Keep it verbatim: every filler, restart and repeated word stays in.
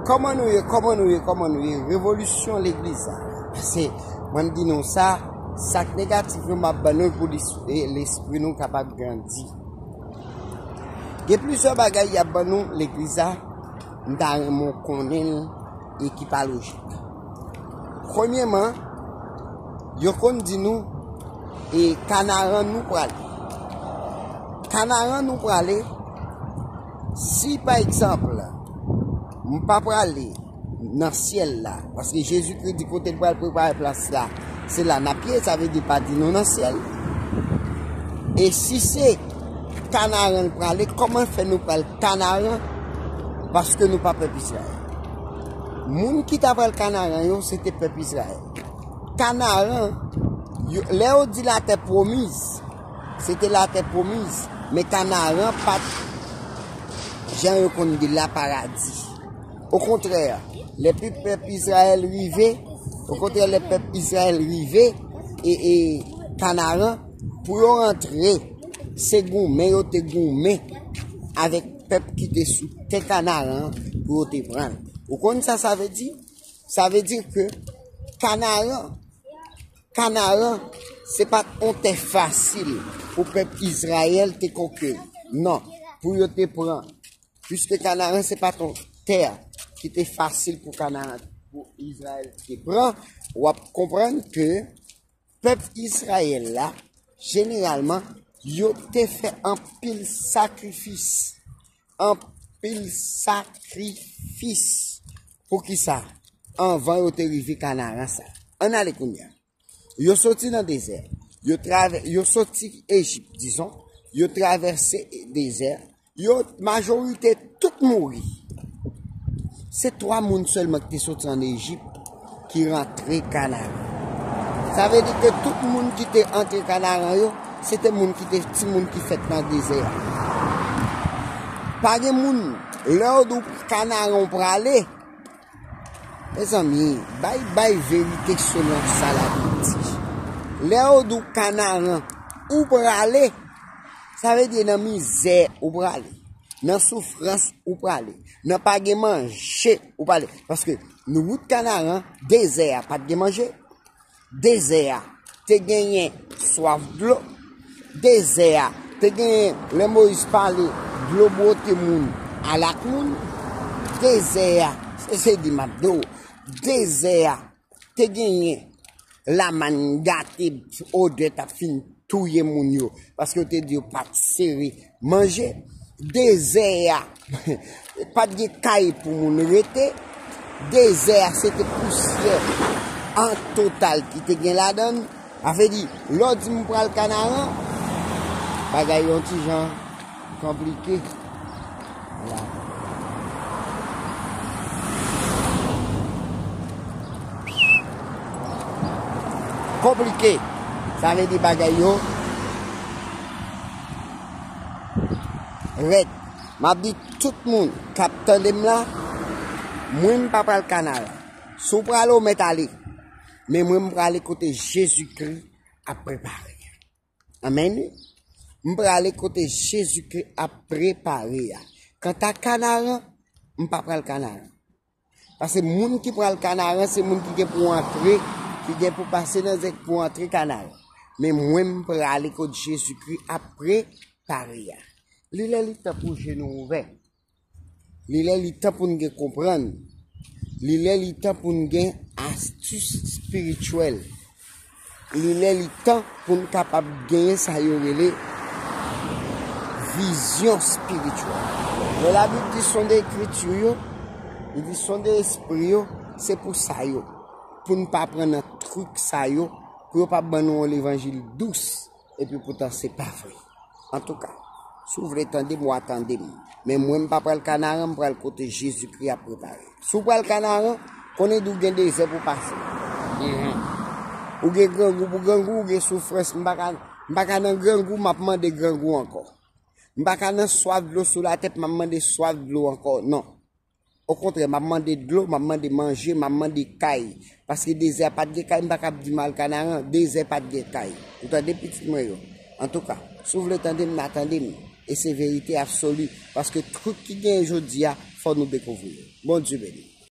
Kòman nou ye, kòman nou ye, kòman nou ye? Revolisyon legliz la. Pase, mwen m di nou sa, sa k negatif yo m ap ban nou pou lis- e, lespri nou kapab grandi. Gen plizyè bagay y ap ban nou legliz la, m ta renmen w konnen l e ki pa lojik. Premyèman, yo konn di nou, e Kanaran nou prale. Kanaran nou prale, si pa egzanp, m pa prale nan syèl la, paske Jezikri di kote l pral prepare plas la, se la n ap ye, sa vle di pa di nou nan syèl. E si se Kanaran l prale, kòman fè nou pral Kanaran? Paske nou pa pèp Izrayèl. Moun ki ta pral Kanaran yo, se te pèp Izrayèl. Kanaran, yo, lè yo di latè pwomiz, se te latè pwomiz, men Kanaran pa t, jan yo konn di l la, paradi. Okontrè, lè pi pèp Izrayèl rive, okontrè, lè pèp Izrayèl rive e, e Kanaran, pou yo rantre, se goumen yo te goumen avèk pèp ki te sou tè Kanaran pou yo te pran l. Ou konn sa sa vle di? Sa vle di ke Kanaran, Kanaran, se pa t yon tè fasil pou pèp Izrayèl te konkeri. Non, pou yo te pran. Piske Kanaran se pa t yon tè ki te fasil pou Kanaran, pou Izrayèl te pran, w ap konprann ke pèp Izrayèl la, jeneralman, yo te fè anpil sakrifis. Anpil sakrifis. Poukisa? Anvan yo te rive Kanaran sa. Ann ale kounye a. Yo soti nan dezè. Yo travè, yo soti Ejip, dizon. Yo travèse dezè. Yo, majorite, tout mouri. Se twa moun sèlman ki te soti ann Ejip ki rantre Kanaran. Sa vle di ke tout moun ki te antre Kanaran yo, se te moun ki te, timoun ki fèt nan dezè a. Pa gen moun, lè yo di w Kanaran w prale, mezanmi, bay, bay verite selon sa Labib di. Lè yo di w Kanaran ou prale, sa vle di nan mizè ou prale, nan soufrans ou prale, nan pa gen manje ou prale. Paske nou wout Kanaran, dezè a pa t gen manje. Dezè a te genyen swaf dlo. Dezè a te genyen, lè Moyiz pale, dlo bwote moun al ak moun. Dezè a, se, se di m ap di w, dezè a te genyen lamàn gate, odè t ap fin touye moun yo, paske yo te di yo pa t sere manje. Dezè a, pa t gen kay pou moun rete. Dezè a, se te pousyè an total ki te gen ladan l. Sa vle di, lè w di m pral Kanaran, bagay yon ti jan konplike. Vwala. Konplike. Sa vle di bagay yo rèd. M ap di tout moun k ap tande m la, mwen m pa pral Kanaran. Si w prale, w mèt ale. Men mwen m prale kote Jezikri ap prepare. Amèn. M prale kote Jezikri ap prepare a. Kanta Kanaran, m pa pral Kanaran. Paske moun ki pral Kanaran, se moun ki gen pou antre, ki gen pou pase nan zèk pou antre Kanaran. Men mwen, m prale kot Jezikri ap prepare a. Li lè li tan pou je nou ouvè. Li lè li tan pou n gen konprann. Li lè li tan pou n gen astis espirityèl. Li lè li tan pou n kapab genyen sa yo rele vizyon espirityèl. Lè Labib di sonde ekriti yo, li di sonde espri yo, se pou sa yo. Pou n pa pran nan trik sa yo, pou yo pa ban nou yon levanjil dous. Epi poutan se pa vre. Antouka, si w vle tande m, w a tande m. Men mwen, m pa pral Kanaran, m pral kote Jezikri ap prepare. Si w pral Kanaran, konnen di w gen dezè pou pase. Mhm. Ou gen grangou pou grangou, ou gen soufrans. M pa ka, m pa ka nan grangou, m ap mande grangou ankò. M pa ka nan swaf dlo sou latèt, m ap mande swaf dlo ankò. Non. Okontrè, m ap mande dlo, m ap mande manje, m ap mande kay. Paske dezè a pa t gen kay, m pa kab di m al Kanaran, dezè pa t gen kay. Ou tande pitit mwen yo? Antouka, si w vle tande m, na tande m. E se verite absoli. Paske tout ki genyen jodi a, fò nou dekouvri yo. Bondye beni.